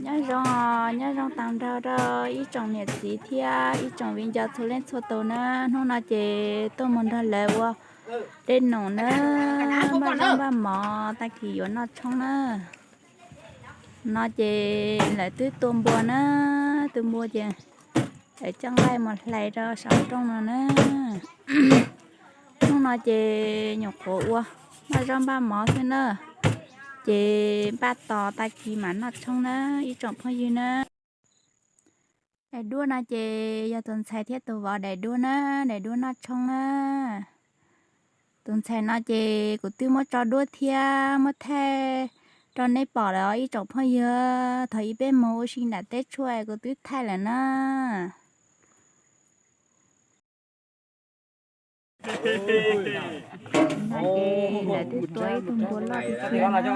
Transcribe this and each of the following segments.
Nyob zoo, nyob zoo tag nrho rau ib tsoom niam txiv thiab ib tsoom viv ncaus txhua leej txhua tus na. Hnub no ces tuaj mus nrog lawv ua dej num na, npaj zaub npaj mov tag kis yuav noj tshoob na. No ces lawv twb tua npua na, tua npua ces lawv coj nqaij mus hlais rau saum rooj no na. Hnub no ces nyuam qhuav ua npaj zaub npaj mov xwb na, ces npaj tos tag kis mam noj tshoob na ib tsoom phooj ywg na. Daim duab no ces yog tus ntxhais thiab tus vauv daim duab na, daim duab noj tshoob na. Tus ntxhais no ces kuv twb muab tso duab thiab muab thaij rau nej pom lawm os ib tsoom phooj ywg. Thaum ub peb mus ua si nram teb tshuaj kuv twb thaij lawm na. Lawv twb tua ib tug npua loj tiag tiag na.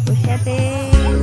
Kuv saib peb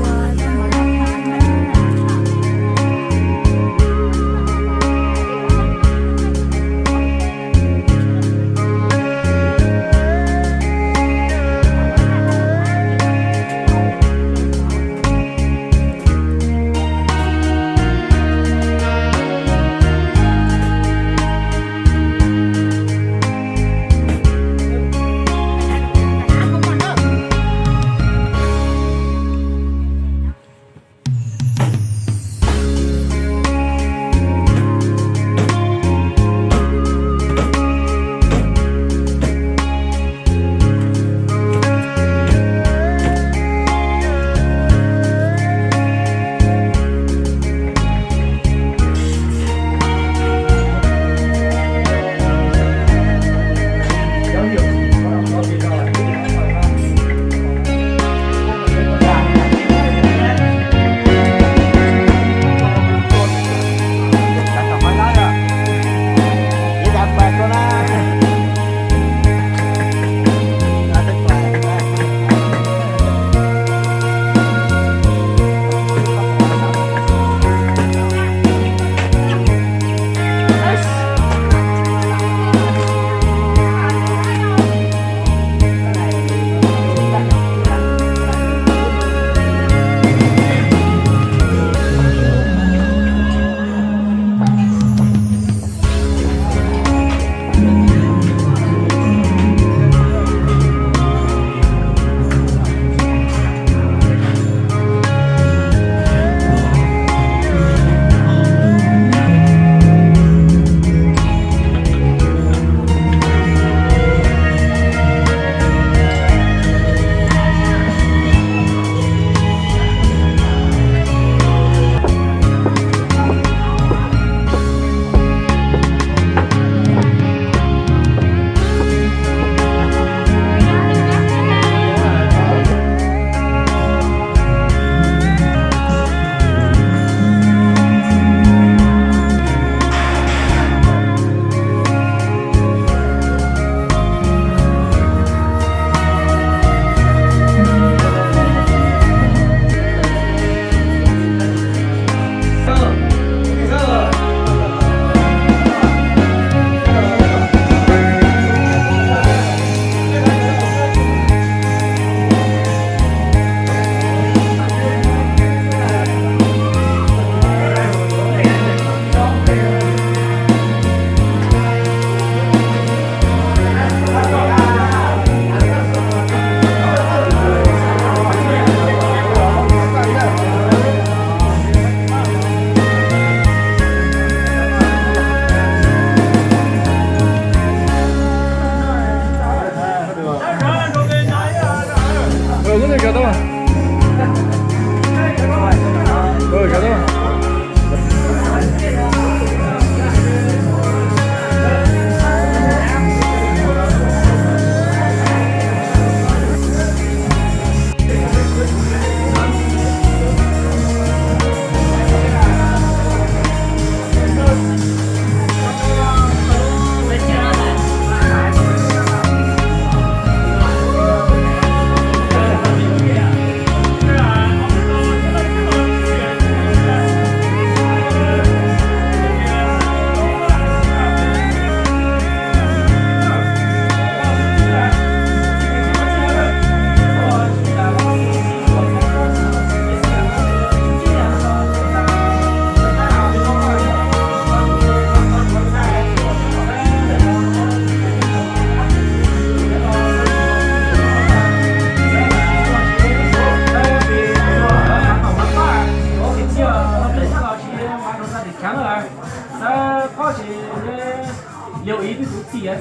Tam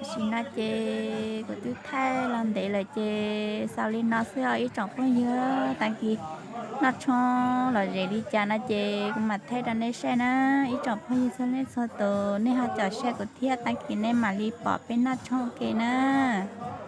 sim no ces kuv twb thaij los ntev lawm ces xaus li no xwb os ib tsoom phooj ywg. Tag kis noj tshoob lom zem li cas no ces kuv mam thaij rau nej saib na. Ib tsoom phooj ywg txhua leej txhua tus, nej ho caum saib kuv thiab, tag kis nej mam li pom peb noj tshoob ua ke na.